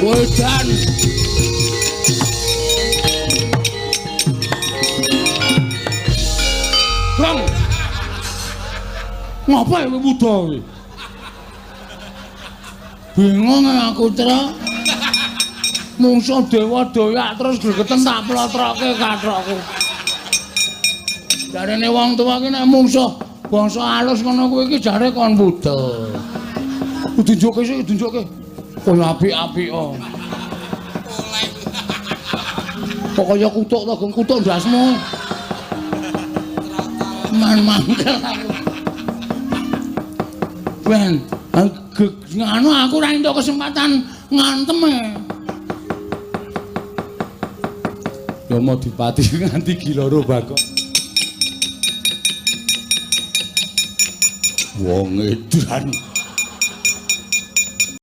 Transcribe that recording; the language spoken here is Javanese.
Wedan. Gong. Ngapa kowe wuda kowe? Bingung aku, Tra. Mungsuh dewa doyak terus gregeten tak plotroke kathokku. Jarene wong tuwa ki nek mungsuh bangsa alus ngono kuwi iki jare kon budel. Tunjukke sik, tunjukke. Kaya apik-apik kok. Kok kaya kutuk to, Gong, kutuk ndasmu. Man mangkel aku. Ben, nganu aku ora entuk kesempatan ngantem e. Yama Dipati nganti giloro Bagong. Wong edan.